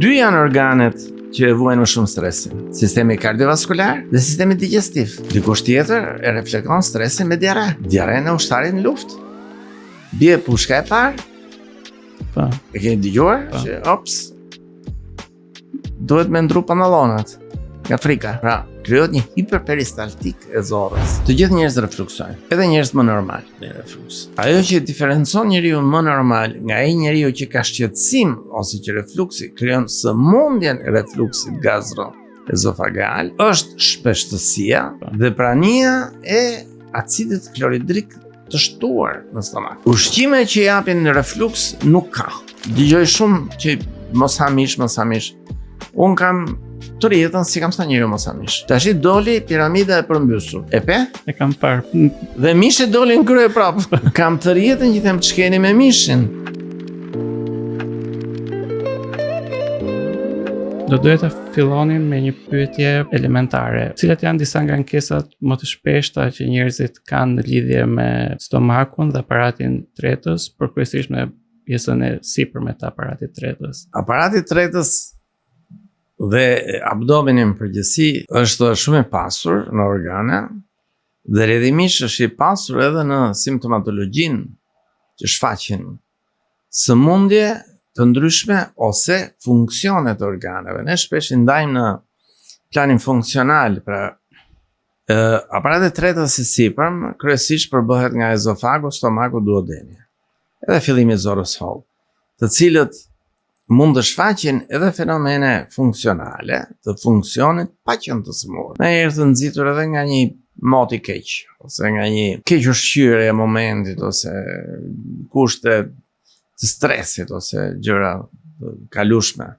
Dy janë organet që e vuajnë më shumë stresin. Sistemi kardiovaskular dhe sistemi digestiv. Dikush tjetër e reflekton stresin me diarre. Diarrenë e ushtarit në luftë. Bie pushka e parë. Po. E keni dëgjuar? Po. Që ops. Duhet me ndru pantallonat nga frika. Pra, krijohet një hiperperistaltik e zorrës. Të gjithë njerëzit refluksojnë, edhe njerëzit më normal me refluks. Ajo që diferencon njeriu më normal nga ai njeriu që ka shqetësim ose që refluksi krijon sëmundjen e refluksit gastroezofageal është shpeshtësia dhe prania e acidit kloridrik të shtuar në stomak. Ushqime që japin refluks nuk ka. Dëgjoj shumë që mos ha mish, mos ha mish. Unë kam tërë jetën s'i kam thënë njeriu mos ha mish. Tashi doli piramida e përmbysur. E pe? E kam parë. Dhe mishi doli në krye prapë. Kam tërë jetën që them ç'keni me mishin. Do doja të fillonim me një pyetje elementare. Cilat janë disa nga ankesat më të shpeshta që njerëzit kanë në lidhje me stomakun dhe aparatin tretës, por kryesisht me pjesën e sipërme të aparatit tretës? Aparati tretës dhe abdomeni në përgjithësi është shumë i pasur në organe dhe rrjedhimisht është i pasur edhe në simptomatologjinë që shfaqin sëmundje të ndryshme ose funksione të organeve. Ne shpesh i ndajmë në planin funksional, pra aparati tretës i sipërm kryesisht përbëhet nga ezofagu, stomaku, duodeni. Edhe fillimi i zorrës hollë, të cilët mund të shfaqin edhe fenomene funksionale të funksionit pa qenë të sëmurë. Ndonjëherë të nxitur edhe nga një mot i keq, ose nga një kequshqyerje e momentit, ose kushte të stresit, ose gjëra të kalueshme.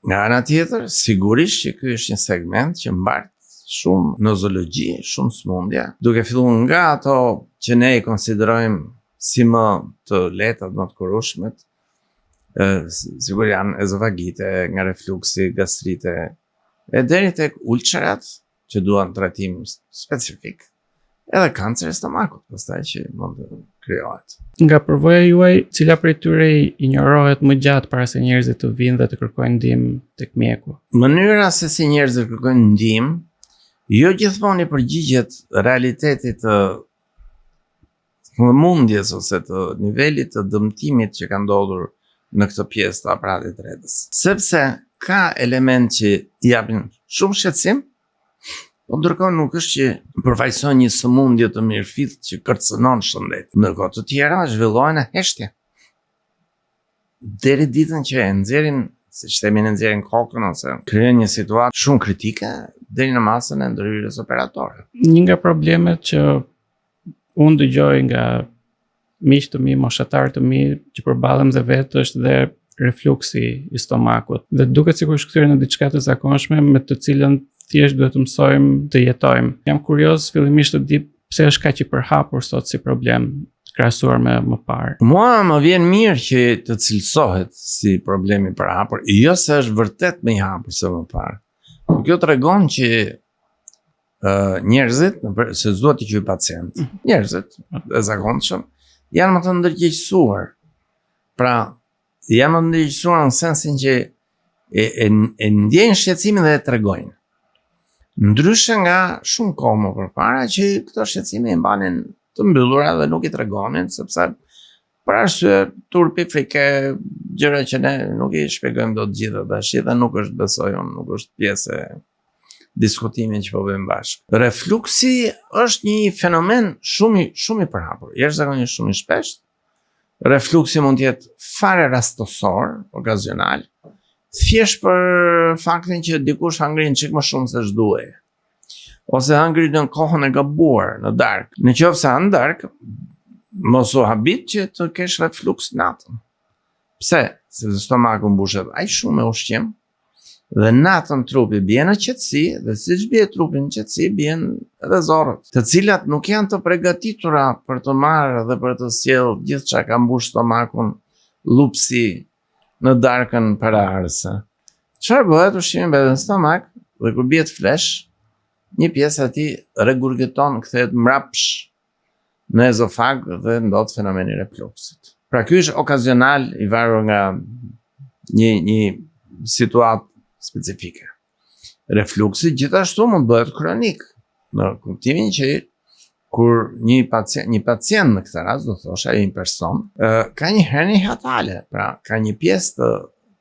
Nga ana tjetër, sigurisht që ky është një segment që mbart shumë nozologji, shumë sëmundje, duke filluar nga ato që ne i konsiderojmë si më të lehtat, më të kurueshmet, sikur janë ezofagite, nga refluksi, gastrite, e deri tek ulcerat që duan trajtim specifik, edhe kanceri i stomakut, pastaj që mund të krijohet. Nga përvoja juaj, cila prej tyre injorohet më gjatë para se njerëzit të vinë dhe të kërkojnë ndihmë tek mjeku? Mënyra se si njerëzit kërkojnë ndihmë, jo gjithmonë i përgjigjet realitetit të sëmundjes ose të nivelit të dëmtimit që ka ndodhur në këtë pjesë të aparatit tretës. Sepse ka element që japin shumë shqetësim, po ndërkohë nuk është që përfaqëson një sëmundje të mirëfilltë që kërcënon shëndetin. Ndërkohë të tjera zhvillohen në heshtje. Deri ditën që e nxjerrin, siç themi ne nxjerrin kokën ose krijojnë një situatë shumë kritike deri në masën e ndërhyrjes operatore. Një nga problemet që unë dëgjoj nga miq të mi, moshatarë të mi që përballem dhe vetë është dhe refluksi i stomakut. Dhe duket sikur është kthyer në diçka të zakonshme me të cilën thjesht duhet të mësojmë të jetojmë. Jam kurioz fillimisht të di pse është kaq i përhapur sot si problem krahasuar me më parë. Mua më vjen mirë që të cilësohet si problem i përhapur, jo se është vërtet më i hapur se më parë. Por kjo tregon që uh, njerëzit, se s'dua t'i quaj pacient, mhm. njerëzit e zakonshëm janë më të ndërgjegjësuar. Pra, janë më të ndërgjegjësuar në sensin që e, e, e ndjejnë shqetësimin dhe e tregojnë. Ndryshe nga shumë kohë më përpara që këto shqetësime i mbanin të mbyllura dhe nuk i tregonin sepse për arsye turpi, frike, gjëra që ne nuk i shpjegojmë dot gjithë tash dhe nuk është besoj unë, nuk është pjesë e diskutimin që po bëjmë bashkë. Refluksi është një fenomen shumë i shumë i përhapur, jashtëzakonisht shumë i shpeshtë. Refluksi mund të jetë fare rastësor, okazional, thjesht për faktin që dikush hëngri një çik më shumë se ç'duhej. Ose hëngri në kohën e gabuar, në darkë. Në qoftë se ha në darkë, mos u habit që të kesh refluks natën. Pse? Sepse stomaku mbushet aq shumë me ushqim, Dhe natën trupi bie në qetësi dhe siç bie trupi në qetësi, bien edhe zorrët, të cilat nuk janë të pregatitura për të marrë dhe për të sjellë gjithçka ka mbush stomakun lupsi në darkën paraardhëse. Çfarë bëhet ushqimi mbetet në stomak dhe kur bie të flesh, një pjesë e tij regurgiton, kthehet mbrapsh në ezofag dhe ndodh fenomeni i refluksit. Pra ky është okazional i varur nga një një situatë specifike. Refluksi gjithashtu mund të bëhet kronik, në kuptimin që kur një pacient, një pacient në këtë rast do thosha një person, ka një herni hiatale, pra ka një pjesë të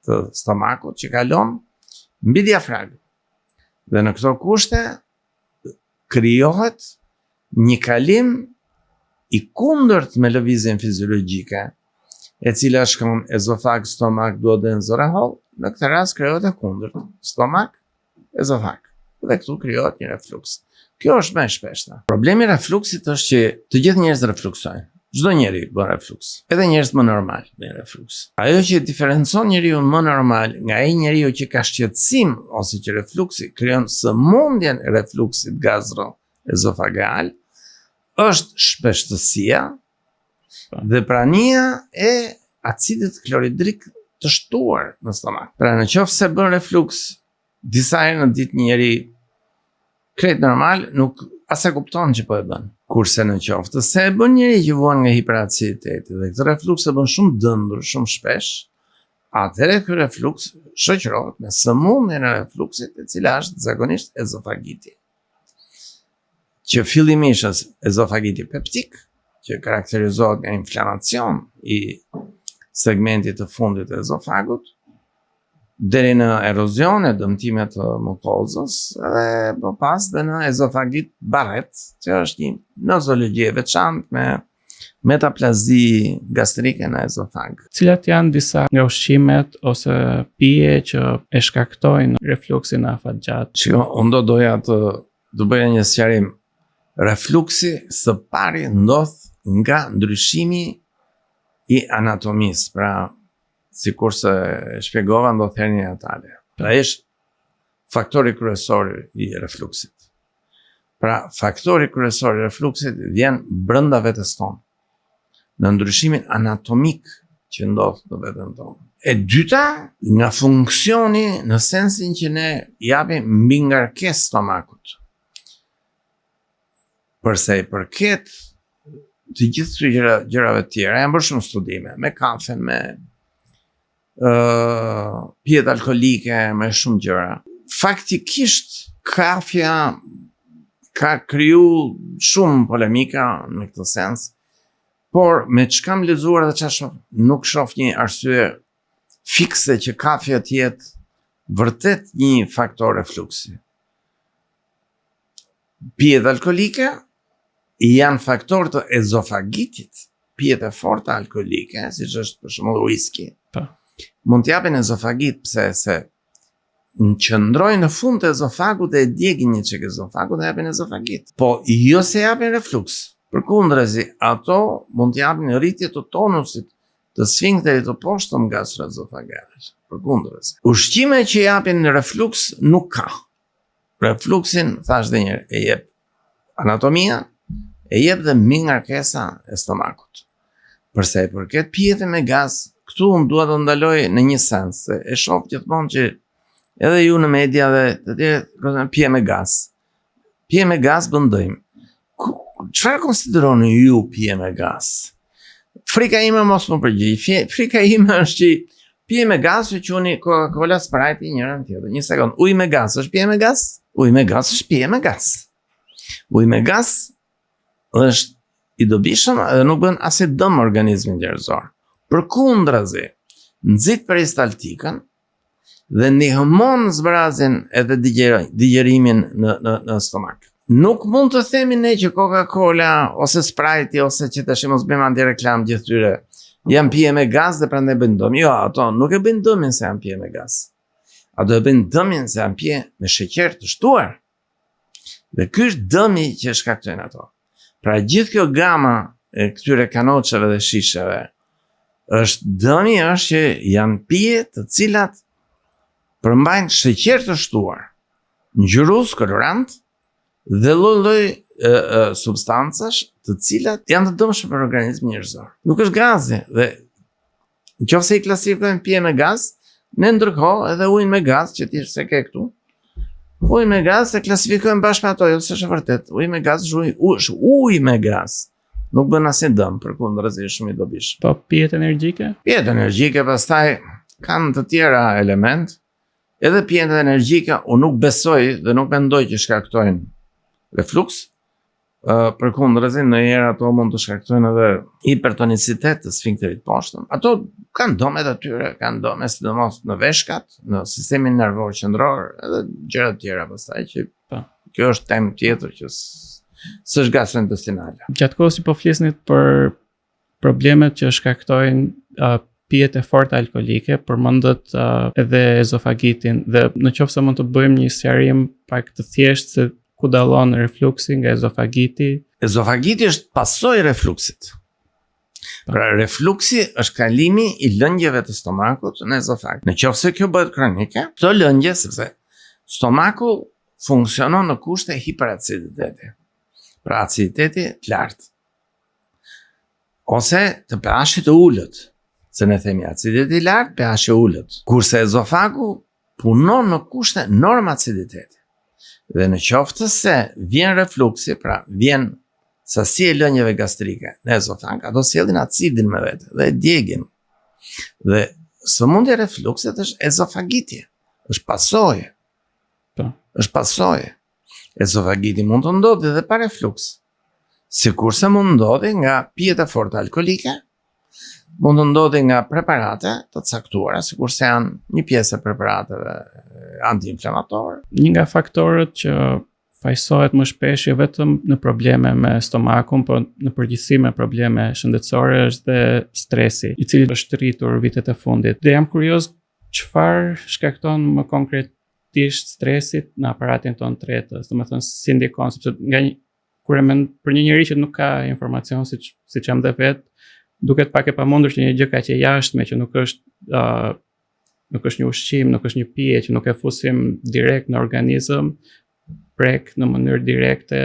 të stomakut që kalon mbi diafragmë. Dhe në këto kushte krijohet një kalim i kundërt me lëvizjen fiziologjike, e cila shkon ezofag, stomak, duoden, zorrë e hollë, në këtë rast krijohet e kundërt, stomak, ezofag. Dhe këtu krijohet një refluks. Kjo është më e shpeshta. Problemi i refluksit është që të gjithë njerëzit refluksojnë. Çdo njeri bën refluks. Edhe njerëzit më normal bëjnë refluks. Ajo që diferencon njeriun më normal nga ai njeriu që ka shqetësim ose që refluksi krijon sëmundjen e refluksit gastroezofageal është shpeshtësia po. dhe prania e acidit kloridrik të shtuar në stomak. Pra në qoftë se bën refluks disa herë në ditë një njeri krejt normal, nuk as e kupton që po e bën. Kurse në qoftë se e bën njeri që vuan nga hiperaciditeti dhe këtë refluks e bën shumë dëndur, shumë shpesh, atëherë ky refluks shoqërohet me sëmundjen e refluksit, e cila është zakonisht ezofagiti. Që fillimisht është ezofagiti peptik, që karakterizohet nga inflamacion i segmentit të fundit të ezofagut, deri në erozion e dëmtime të mukozës dhe më pas dhe në ezofagit Barrett, që është një nozologji e veçantë me metaplazi gastrike në ezofag. Cilat janë disa nga ushqimet ose pije që e shkaktojnë refluksin në afat gjatë? Shiko, unë do doja të të bëja një sqarim. Refluksi së pari ndodh nga ndryshimi i anatomisë, pra sikurse e shpjegova ndodh hernia hiatale. Pra është faktori kryesor i refluksit. Pra faktori kryesor i refluksit vjen brenda vetes tonë, në ndryshimin anatomik që ndodh në veten tonë. E dyta, nga funksioni në sensin që ne japim mbingarkesë stomakut. Përsa i përket të gjithë këtyre gjëra, gjërave të tjera, janë bërë shumë studime me kafen, me uh, pijet alkoolike, me shumë gjëra. Faktikisht kafja ka kriju shumë polemika në këtë sens, por me ç'kam lexuar dhe ça shoh, nuk shoh një arsye fikse që kafja të jetë vërtet një faktor refluksi. Pijet alkoolike janë faktor të ezofagitit. Pijet e forta alkoolike, siç është për shembull whisky. Po. Mund të japin ezofagit pse se në qëndrojnë në fund të ezofagut dhe e djegin një çik ezofagun dhe japin ezofagit. Po jo se japin refluks. Përkundrazi, ato mund të japin rritje të tonusit të sfinkterit të poshtëm gastroezofageal. Përkundrazi. Ushqime që japin refluks nuk ka. Refluksin, thashë dhe njëherë, e jep anatomia, e jep dhe mbingarkesa e stomakut. Përsa i përket pijeve me gaz, këtu unë dua të ndaloj në një sens, se e shoh gjithmonë që edhe ju në media dhe të tjerë, pije me gaz. Pije me gaz bën dëm. Çfarë konsideroni ju pije me gaz? Frika ime mos më përgjigj. Frika ime është që pije me gaz që quani Coca-Cola, Sprite njëra në tjetër. Një sekond, ujë me gaz është pije me gaz? Ujë me gaz është pije me gaz. Ujë me gaz është i dobishëm dhe nuk bën asnjë dëm organizmit njerëzor. Përkundrazi, nxit peristaltikën, dhe ndihmon zbrazjen edhe digjerimin në, në, në stomak. Nuk mund të themi ne që Coca-Cola ose Sprite ose që tash mos bëjmë antireklamë gjithë tyre janë pije me gaz dhe prandaj bëjnë dëm. Jo, ato nuk e bëjnë dëmin se janë pije me gaz. Ato e bëjnë dëmin se janë pije me sheqer të shtuar. Dhe ky është dëmi që shkaktojnë ato. Pra gjithë kjo gama e këtyre kanoçeve dhe shisheve është dëmi është që janë pije të cilat përmbajnë sheqer të shtuar, ngjyrues, kolorant dhe lloj-lloj substancash të cilat janë të dëmshme për organizmin njerëzor. Nuk është gazi dhe Në qoftë se i klasifikojmë pije me gaz, ne ndërkohë edhe ujin me gaz që ti s'e ke këtu. Ujin me gaz e klasifikojmë bashkë me ato, jo se është e vërtetë. Uji me gaz është ujë, është ujë me gaz. Nuk bën asnjë dëm, përkundrazi është shumë i dobishëm. Po pijet energjike? Pijet energjike pastaj kanë të tjera element. Edhe pijet energjike, unë nuk besoj dhe nuk mendoj që shkaktojnë refluks, uh, përkundrazi ndonjëherë ato mund të shkaktojnë edhe hipertonicitet të sfinkterit poshtëm. Ato kanë dëmet e tyre, kanë dëme sidomos në veshkat, në sistemin nervor qendror, edhe gjëra të tjera pastaj që po. Kjo është temë tjetër që s'është gastrointestinale. Gjatë kohës që po flisnit për problemet që shkaktojnë uh, pijet e forta alkoolike, përmendët uh, edhe ezofagitin dhe në qoftë se mund të bëjmë një sqarim pak të thjeshtë se ku dallon refluksi nga ezofagiti. Ezofagiti është pasojë e refluksit. Pra refluksi është kalimi i lëngjeve të stomakut në ezofag. Në qoftë se kjo bëhet kronike, këto lëngje sepse stomaku funksionon në kushte hiperaciditeti. Pra aciditeti të lartë. Ose të pH-it të ulët, se ne themi aciditeti i lartë, pH i ulët. Kurse ezofagu punon në kushte normaciditeti. Dhe në qoftë se vjen refluksi, pra vjen sasi e lëngjeve gastrike në ezofag, ato sjellin acidin me vete dhe e djegin. Dhe sëmundja e refluksit është ezofagiti, është pasojë. Po. Është pasojë. Ezofagiti mund të ndodhi dhe pa refluks. Sikurse mund ndodhi nga pijet e forta alkoolike, mund të ndodhi nga preparate të caktuara, sikurse janë një pjesë e preparateve antiinflamatore. Një nga faktorët që fajësohet më shpesh jo vetëm në probleme me stomakun, po në përgjithësi me probleme shëndetësore është dhe stresi, i cili është rritur vitet e fundit. Dhe jam kurioz çfarë shkakton më konkretisht stresi në aparatin tonë tretës, domethënë si ndikon sepse nga një kur e mend për një njeri që nuk ka informacion siç siç jam dhe vet, duket pak e pamundur që një gjë kaq e jashtme që nuk është uh, nuk është një ushqim, nuk është një pije që nuk e fusim direkt në organizëm, prek në mënyrë direkte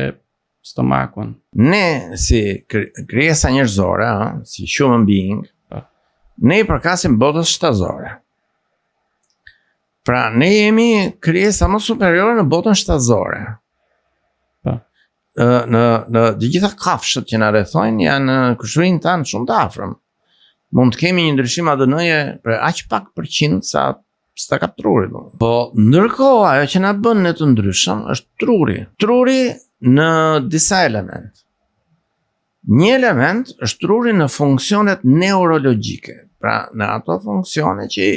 stomakun. Ne si krijesa njerëzore, ha, si human being, po. ne i përkasim botës shtazore. Pra, ne jemi krijesa më superiore në botën shtazore. Po. Në në të gjitha kafshët që na rrethojnë janë kushërinjtë tanë shumë të afërm. Mund të kemi një ndryshim ADN-je për aq pak përqind sa s'ta kap truri. Po ndërkohë ajo që na bën ne të ndryshëm është truri. Truri në disa elemente. Një element është truri në funksionet neurologjike, pra në ato funksione që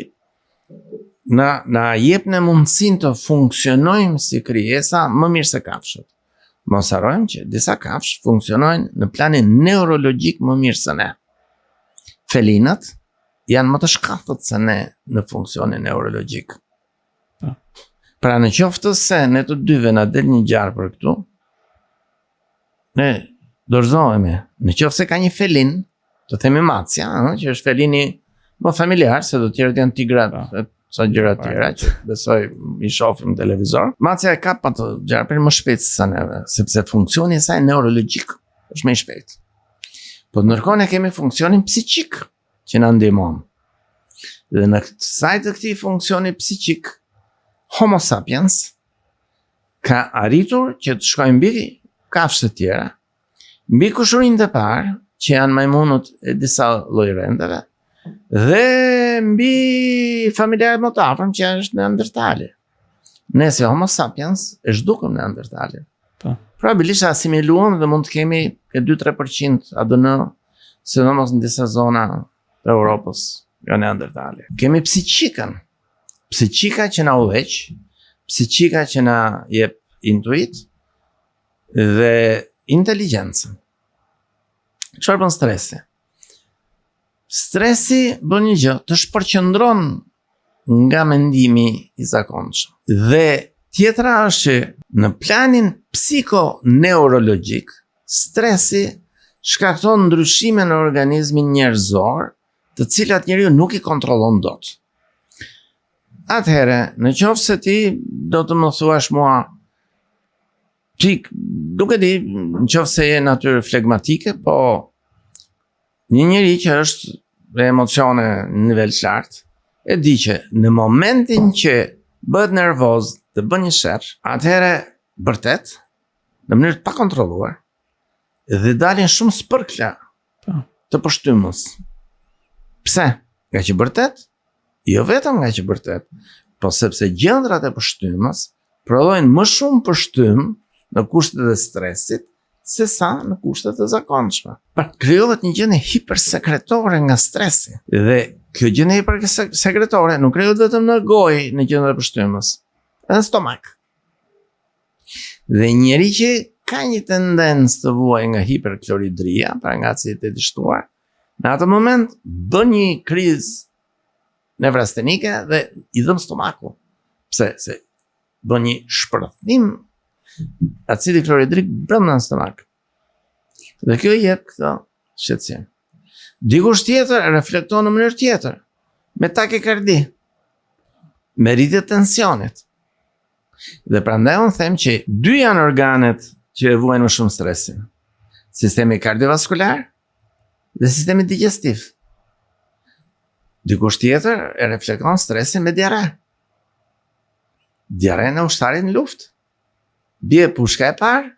na na jep ne mundësinë të funksionojmë si krijesa më mirë se kafshët. Mos harrojmë që disa kafshë funksionojnë në planin neurologjik më mirë se ne. Felinët janë më të shkathët se ne në funksionin neurologjik. Po. Pra në qoftë se ne të dyve na del një gjarpër këtu, Ne dorëzohemi. Në qoftë se ka një felin, të themi macja, ëh, që është felini më familjar, se të tjerët janë tigrat, po. e ca gjëra të tjera që besoj i shohim në televizor. Macja e kap atë gjarprin më shpejt se sa neve, sepse funksioni i saj neurologjik është më i shpejtë. Po ndërkohë ne kemi funksionin psikik që na ndihmon. Dhe në sajë të këtij funksioni psikik, Homo sapiens ka arritur që të shkojë mbi kafshët e tjera, mbi kushërinjtë e parë, që janë majmunët e disa lloj rendeve, dhe mbi familjarët më të afërm që është Neandertali. Ne si Homo sapiens e zhdukëm Neandertalin. Po. Probabilisht asimiluam dhe mund të kemi e 2-3% ADN, sidomos në disa zona të Europës nga Neandertali. Kemi psiqikën, Psiqika që na udhëheq, psiqika që na jep intuit dhe inteligjencën. Çfarë bën stresi? Stresi bën një gjë, të shpërqendron nga mendimi i zakonshëm. Dhe tjetra është që në planin psikoneurologjik, stresi shkakton ndryshime në organizmin njerëzor, të cilat njeriu nuk i kontrollon dot. Atëherë, në qoftë se ti do të më thuash mua, ti nuk e di, në qoftë se je natyrë flegmatike, po një njeri që është me emocione në nivel të lartë, e di që në momentin që bëhet nervoz të bën një sherr, atëherë bërtet në mënyrë të pakontrolluar dhe dalin shumë spërkla Po. Të pështymës. Pse? Ngaqë bërtet? Jo vetëm ngaqë bërtet. Po sepse gjëndrat e pështymës prodhojnë më shumë pështymë në kushtet e stresit se sa në kushtet e zakonshme. Pra krijohet një gjendje hipersekretore nga stresi. Dhe kjo gjendje hipersekretore nuk krijohet vetëm në gojë në gjëndrat e pështymës, edhe në stomak. Dhe njeri që ka një tendencë të vuajë nga hiperkloridria, pra nga aciditeti i shtuar, në atë moment bën një krizë nevrastenike dhe i dhemb stomaku. Pse? Se bën një shpërthim acidi kloridrik brenda në stomak. Dhe kjo i jep këtë shqetësim. Dikush tjetër reflekton në mënyrë tjetër, me takikardi, me rritje të tensionit. Dhe prandaj unë them që dy janë organet që e vuajnë më shumë stresin. Sistemi kardiovaskular dhe sistemi digestiv. Dikush tjetër e reflekton stresin me diarre. Diarrenë e ushtarit në luftë. Bie pushka e parë.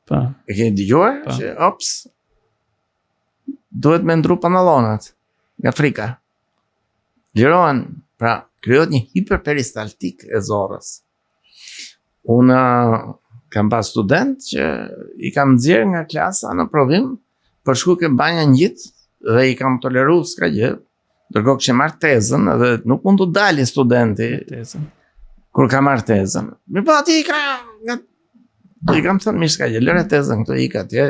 Po. E keni dëgjuar? Po. Që ops. Duhet me ndru pantallonat nga frika. Lirohen, pra krijohet një hiperperistaltikë e zorrës. Unë kam pas student që i kam nxjerr nga klasa në provim, për shku ke banja ngjit dhe i kam toleru s'ka gjë. Ndërkohë kishte marrë tezën dhe nuk mund të dali studenti tezën. Kur ka marrë tezën. Mirëpo aty i ka nga i kam thënë mirë s'ka gjë, lëre tezën këtu ik atje.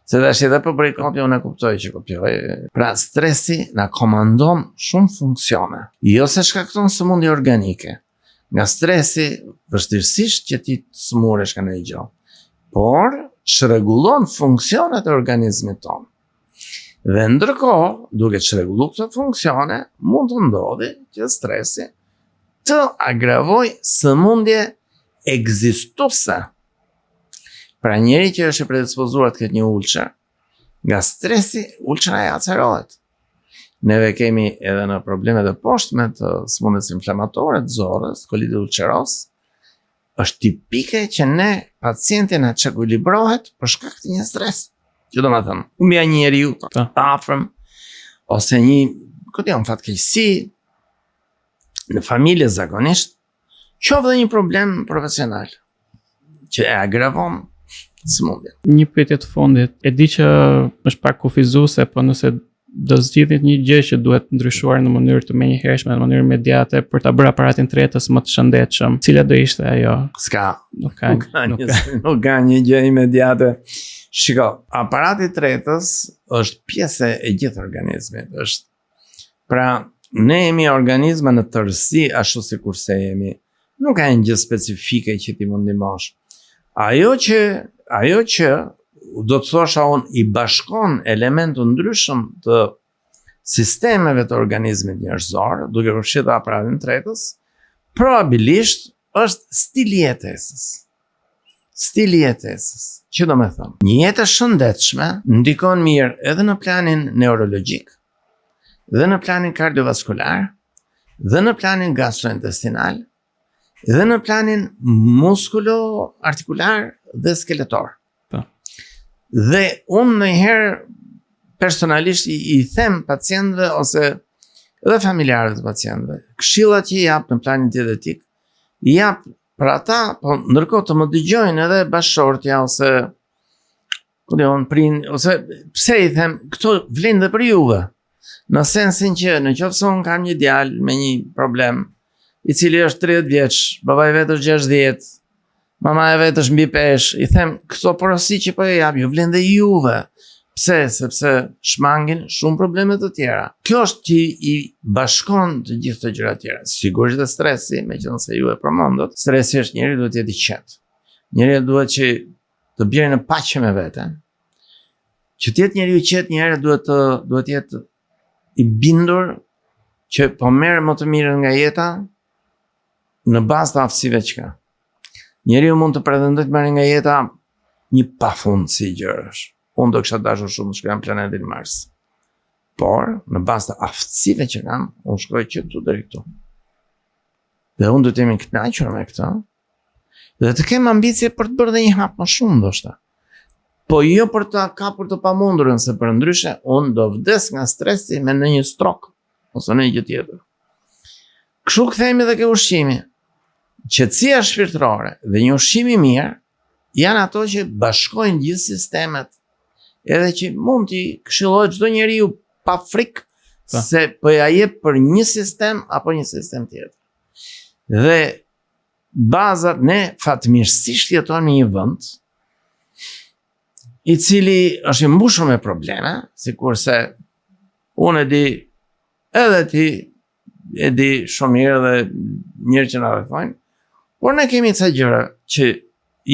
Se tash edhe po bëj kopje, unë e kuptoj që kopjoj. Pra stresi na komandon shumë funksione. Jo se shkakton sëmundje organike. Nga stresi vështirësisht që ti të sëmuresh nga ndonjë gjë. Por çrregullon funksionet e organizmit tonë. Dhe ndërkohë, duke çrregulluar këto funksione, mund të ndodhi që stresi të agravojë sëmundje ekzistuese. Pra njeri që është i predispozuar të ketë një ulçer, nga stresi ulçera i acarohet. Neve kemi edhe në problemet e poshtme të sëmundjes inflamatore të zorrës, kolitit ulceroz, është tipike që ne pacienti na çekuilibrohet për shkak të një stresi. Që do me thënë, humbja e një njeriu të afërm, ose një, këtë janë fatkeqësi, në familje zakonisht, qoftë dhe një problem profesional që e agravon sëmundjen. Një pyetje të fundit, e di që është pak kufizuese, po nëse do zgjidhit një gjë që duhet ndryshuar në mënyrë të menjëhershme, në mënyrë imediate për ta bërë aparatin tretës më të shëndetshëm, cila do ishte ajo? S'ka. Nuk ka, nuk ka, nuk ka, nuk ka një gjë imediate. Shiko, aparati tretës është pjesë e gjithë organizmit, është Pra, ne jemi organizma në tërësi ashtu sikurse jemi. Nuk ka një gjë specifike që ti mund ndihmosh. Ajo që ajo që do të thosha unë i bashkon elementë të ndryshëm të sistemeve të organizmit njerëzor, duke përfshirë dhe aparatin tretës, probabilisht është stili i jetesës. Stili i jetesës. Që do me thënë? Një jetë e shëndetshme ndikon mirë edhe në planin neurologjik, dhe në planin kardiovaskular, dhe në planin gastrointestinal, dhe në planin muskulo-artikular dhe skeletor. Po. Dhe unë ndonjëherë personalisht i, i them pacientëve ose edhe familjarëve të pacientëve, këshillat që i jap në planin dietetik, i jap për ata, po ndërkohë të më dëgjojnë edhe bashkëshortja ose ku di unë prind ose pse i them këto vlen dhe për juve. Në sensin që në qoftë se unë kam një djalë me një problem, i cili është 30 vjeç, babai vet është 60, mama e vet është mbi peshë, i them këto porosi që po e jap, ju vlen dhe juve. Pse? Sepse shmangin shumë probleme të tjera. Kjo është që i bashkon të gjithë të gjëra të tjera. Sigurisht dhe stresi, meqenëse ju e përmendët, stresi është njeri duhet të jetë i qetë. Njeri duhet që të bjerë në paqe me veten. Që të jetë njeriu i qetë, njëherë duhet të duhet të jetë i bindur që po merr më të mirën nga jeta në bazë të aftësive që ka. Njeriu mund të pretendojë të marrë nga jeta një pafundësi gjërash. Unë do kisha dashur shumë të shkoja në planetin Mars. Por, në bazë të aftësive që kam, unë shkoj që këtu deri këtu. Dhe unë do të jem i kënaqur me këtë. Dhe të kem ambicie për të bërë dhe një hap më shumë ndoshta. Po jo për të kapur të pamundurën, se përndryshe unë do vdes nga stresi me ndonjë stroke ose ndonjë gjë tjetër. Kështu kthehemi edhe ke ushqimi. Qetësia shpirtërore dhe një ushqim i mirë janë ato që bashkojnë gjithë sistemet edhe që mund t'i këshillohet çdo njeriu pa frikë po. se po ja jep për një sistem apo një sistem tjetër. Dhe bazat ne fatmirësisht jetojmë në një vend i cili është i mbushur me probleme, sikurse unë e di edhe ti e di shumë mirë dhe njerëz që na rrethojnë, por ne kemi ca gjëra që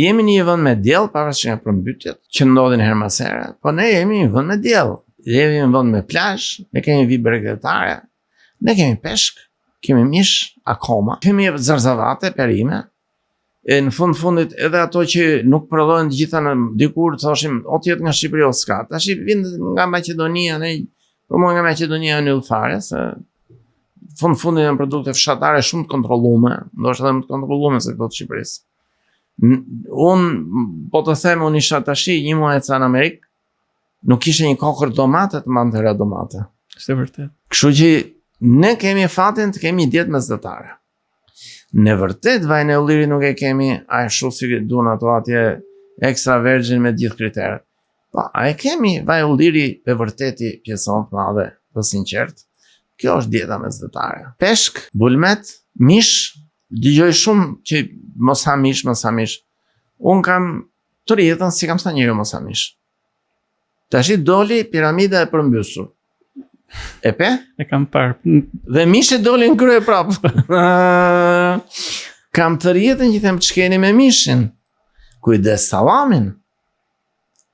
jemi në një vend me diell pavarësisht nga përmbytjet që ndodhin herë mas here, po ne jemi në një vend me diell, jemi në një vend me plazh, ne kemi vijë bregdetare, ne kemi peshk, kemi mish akoma, kemi zarzavate, perime, e në fund fundit edhe ato që nuk prodhohen të gjitha në dikur thoshim o të jetë nga Shqipëria o s'ka. Tash vijnë nga Maqedonia, ne për mua nga Maqedonia në yll fare se fund fundit janë produkte fshatare shumë të kontrollume, ndoshta edhe më të kontrollume se këto të Shqipërisë. Unë po të them unë isha tashi një muaj e ca në Amerikë, nuk kishte një kokërr domate të mbante era domate. Është e vërtetë. Kështu që ne kemi fatin të kemi një dietë mesdhetare. Ne vërtet vajin e ullirit nuk e kemi ashtu si duan ato atje extra virgin me gjithë kriteret. Po, a e kemi vaj ulliri e vërteti pjesën të madhe, të sinqert. Kjo është dieta mesdhetare. Peshk, bulmet, mish, dëgjoj shumë që mos ha mish, mos ha mish. Unë kam tërë jetën s'i kam thënë njeriu mos ha mish. Tashi doli piramida e përmbysur. E pe? E kam parë. Dhe mishi doli në krye prapë. kam tërë jetën që them ç'keni me mishin. Kujdes sallamin.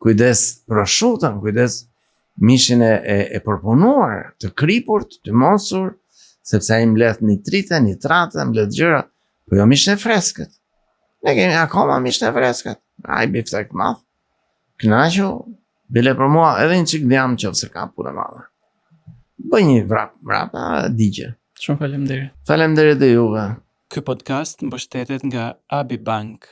Kujdes proshutën, kujdes mishin e, e, e përpunuar, të kripur, të tymosur, sepse ai mbledh nitrite, nitrate, mbledh gjëra, po jo mishin e freskët. Ne kemi akoma mishin e freskët. Ai biftek të madh. Kënaqu, bile për mua edhe një çik dhjam qoftë se ka punë e madhe. Bëj një vrap, vrap, a digje. Shumë faleminderit. Faleminderit dhe juve. Ky podcast mbështetet nga Abi Bank.